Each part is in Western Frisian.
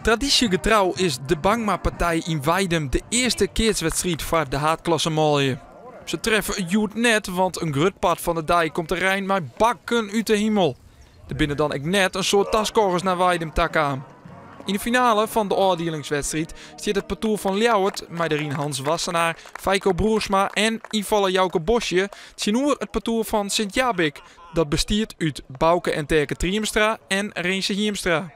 Tradysjegetrou is de Bangma-partij yn Weidum de earste keatswedstriid foar de haadklasse manlju. Se treffe it hjoed net, want in grut part fan de dei komt de rein mei bakken út de himel. Der binne dan ek net in soad taskôgers nei Weidum ta kaam. Yn de finale fan de ôfdielingswedstriid stiet it partoer fan Ljouwert mei deryn Hans Wassenaar, Feiko Broersma en ynfaller Jouke Bosje tsjinoer it partoer fan Sint Jabik, dat bestiet út Bauke en Terke Triemstra en Rinse Hiemstra.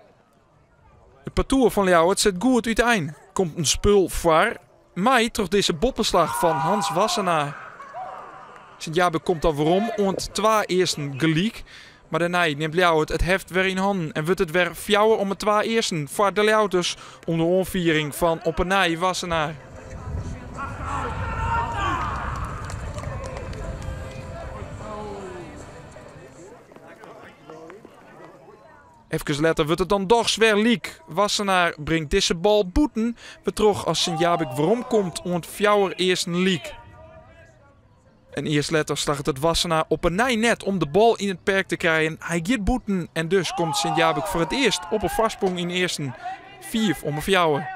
It partoer fan Ljouwert set goed útein, komt in spul foar, mei troch dizze boppeslach fan Hans Wassenaar. Sint Jabik komt dan werom oant twa earsten gelyk, mar dêrnei nimt Ljouwert it heft wer yn hannen en wurdt it wer fjouwer om 'e twa earsten foar de Ljouwerters ûnder oanfiering fan op 'e nij Wassenaar. Efkes letter wurdt it dan dochs wer lyk. Wassenaar bringt dizze bal bûten, wêrtroch as Sint Jabik weromkomt oant fjouwer earsten lyk. En earst letter slagget it Wassenaar op 'e nij net om de bal yn it perk te krijen. Hy giet bûten en dus komt Sint Jabik foar it earst op 'e foarsprong yn earsten, fiif om 'e fjouwer.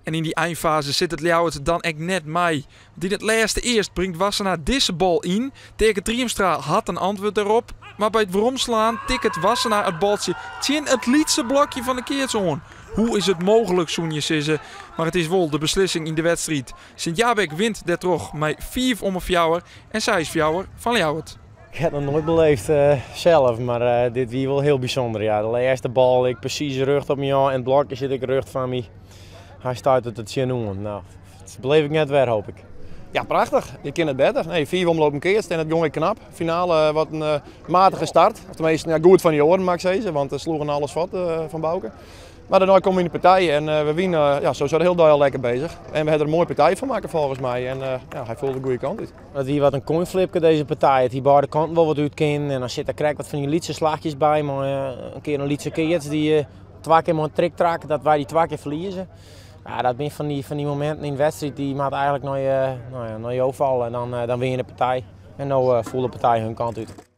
En yn dy einfaze sit it Ljouwert dan ek net mei. Want yn it lêste earst bringt Wassenaar dizze bal yn. Teake Triemstra hat in antwurd dêrop, mar by it weromslaan tikket Wassenaar it baltsje tsjin it lytse blokje fan de keats oan. Hoe is it mooglik, soene je sizze, mar it is wol de beslissing yn de wedstriid. Sint Jabik wint dêrtroch mei fiif om 'e fjouwer en seis fjouwer fan Ljouwert. Ik ha it noch noait beleefd sels, mar dit wie wol hiel bysûnder. Ja, de lêste bal, ik presys rjocht op my ôf en it blokje sit ek rjocht foar my. Hy stuit it der tsjinoan. No, dat beleef ik net wer, hoop ik. Ja, prachtich. Je kin it better. Nee, fiif omlopen keatst en it gong ek knap. Finale wat in matige start. Of tenminste, ja, goed fan dy oaren, mag ik sizze, want se sloegen alles fuort fan Bauke. Mar dêrnei komme we yn de partij en we wiene ja, sowieso de hiele dei al lekker bezich. En we ha der in moaie partij fan makke folgens my. En ja, hy foel de goede kant út. It wie wat in coinflipke dizze partij. It hie beide kanten wol wat út kinnen. En dan sit der krekt wat fan dy lytse slachjes by mei in kear in lytse keats dy't twa kear mei in triktrak, dat wy dy twa kear ferlieze. Ja, dat binne fan dy mominten yn de wedstriid dy moatte eigentlik nei, no ja, nei jo falle en dan winne je de partij. En no foel de partij hun kant út.